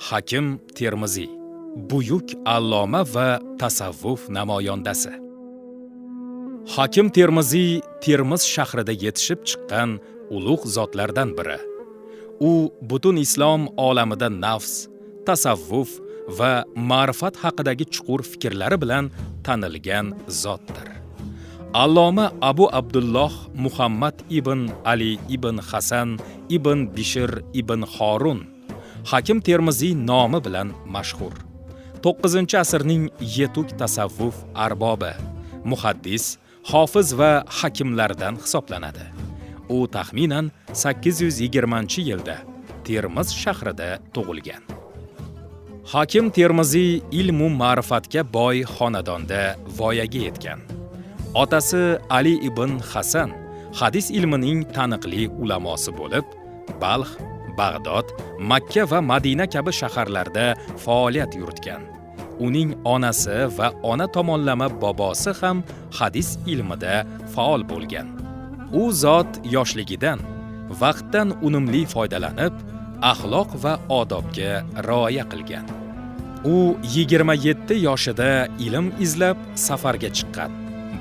Hakim Termiziy buyuk alloma va tasavvuf namoyandasi. Hakim Termiziy Termiz shahrida yetishib chiqqan ulug' zotlardan biri. U butun islom olamida nafs, tasavvuf va ma'rifat haqidagi chuqur fikrlari bilan tanilgan zotdir. Alloma Abu Abdulloh Muhammad ibn Ali ibn Hasan ibn Bishr ibn Horun Hakim Termiziy nomi bilan mashhur. 9-asrning yetuk tasavvuf arbobi, muhaddis, hofiz va hakimlardan hisoblanadi. U taxminan 820-yilda Termiz shahrida tug'ilgan. Hakim Termiziy ilmu ma'rifatga boy xonadonda voyaga yetgan. Otasi Ali ibn Hasan hadis ilmining taniqli ulamosi bo'lib, Balx, Bag'dod, Makka va Madina kabi shaharlarda faoliyat yuritgan. Uning onasi va ona tomonlama bobosi ham hadis ilmida faol bo'lgan. U zot yoshligidan vaqtdan unumli foydalanib, axloq va odobga rioya qilgan. U 27 yoshida ilm izlab safarga chiqqan.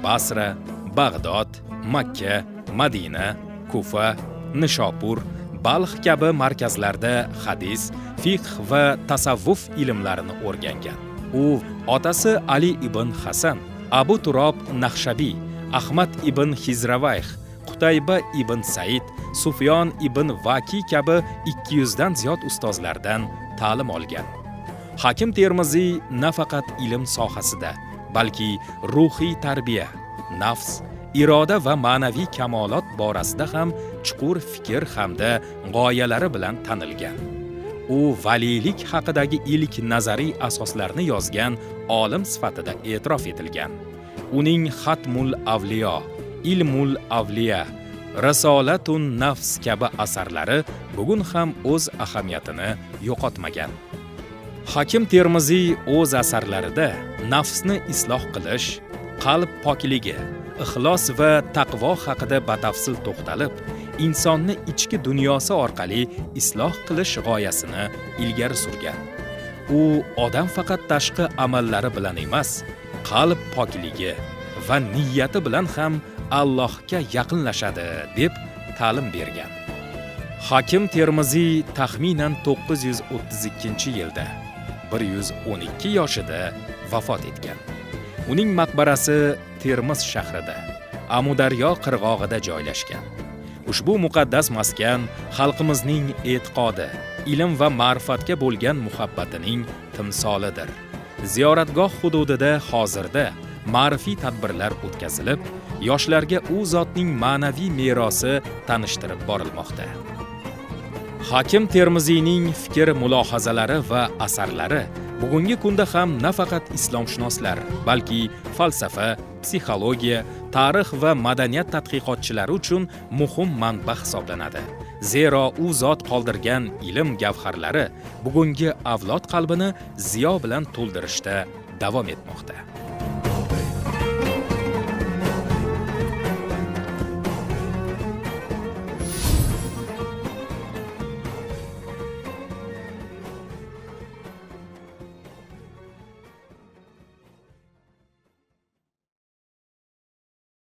Basra, Bag'dod, Makka, Madina, Kufa, Nishopur, Balx kabi markazlarda hadis, fiqh va tasavvuf ilmlarini o'rgangan. U otasi Ali ibn Hasan, Abu Turob Naxshabiy, Ahmad ibn Hizravayx, Qutayba ibn Said, Sufyon ibn Vaki kabi 200 dan ziyod ustozlardan ta'lim olgan. Hakim Termiziy nafaqat ilm sohasida, balki ruhiy tarbiya, nafs, iroda va ma'naviy kamolot borasida ham chuqur fikr hamda g'oyalari bilan tanilgan. U valiylik haqidagi ilk nazariy asoslarni yozgan olim sifatida e'tirof etilgan. Uning Xatmul Avliyo, Ilmul Avliya, Risolatun Nafs kabi asarlari bugun ham o'z ahamiyatini yo'qotmagan. Hakim Termiziy o'z asarlarida nafsni isloh qilish, qalb pokligi, ixlos va taqvo haqida batafsil to'xtalib, insonni ichki dunyosi orqali isloh qilish g'oyasini ilgari surgan. U odam faqat tashqi amallari bilan emas, qalb pokligi va niyati bilan ham Allohga yaqinlashadi deb ta'lim bergan. Hakim Termiziy taxminan 932-yilda 112 yoshida vafot etgan. Uning maqbarasi Termiz shahrida, Amudaryo qirg'og'ida joylashgan. Ushbu muqaddas maskan xalqimizning e'tiqodi, ilm va ma'rifatga bo'lgan muhabbatining timsolidir. Ziyoratgoh hududida hozirda ma'rifiy tadbirlar o'tkazilib, yoshlarga u zotning ma'naviy merosi tanishtirib borilmoqda. Hakim Termiziyning fikr mulohazalari va asarlari bugungi kunda ham nafaqat islomshunoslar, balki falsafa, psixologiya, tarix va madaniyat tadqiqotchilari uchun muhim manba hisoblanadi. Zero u zot qoldirgan ilm gavharlari bugungi avlod qalbini ziyo bilan to'ldirishda davom etmoqda.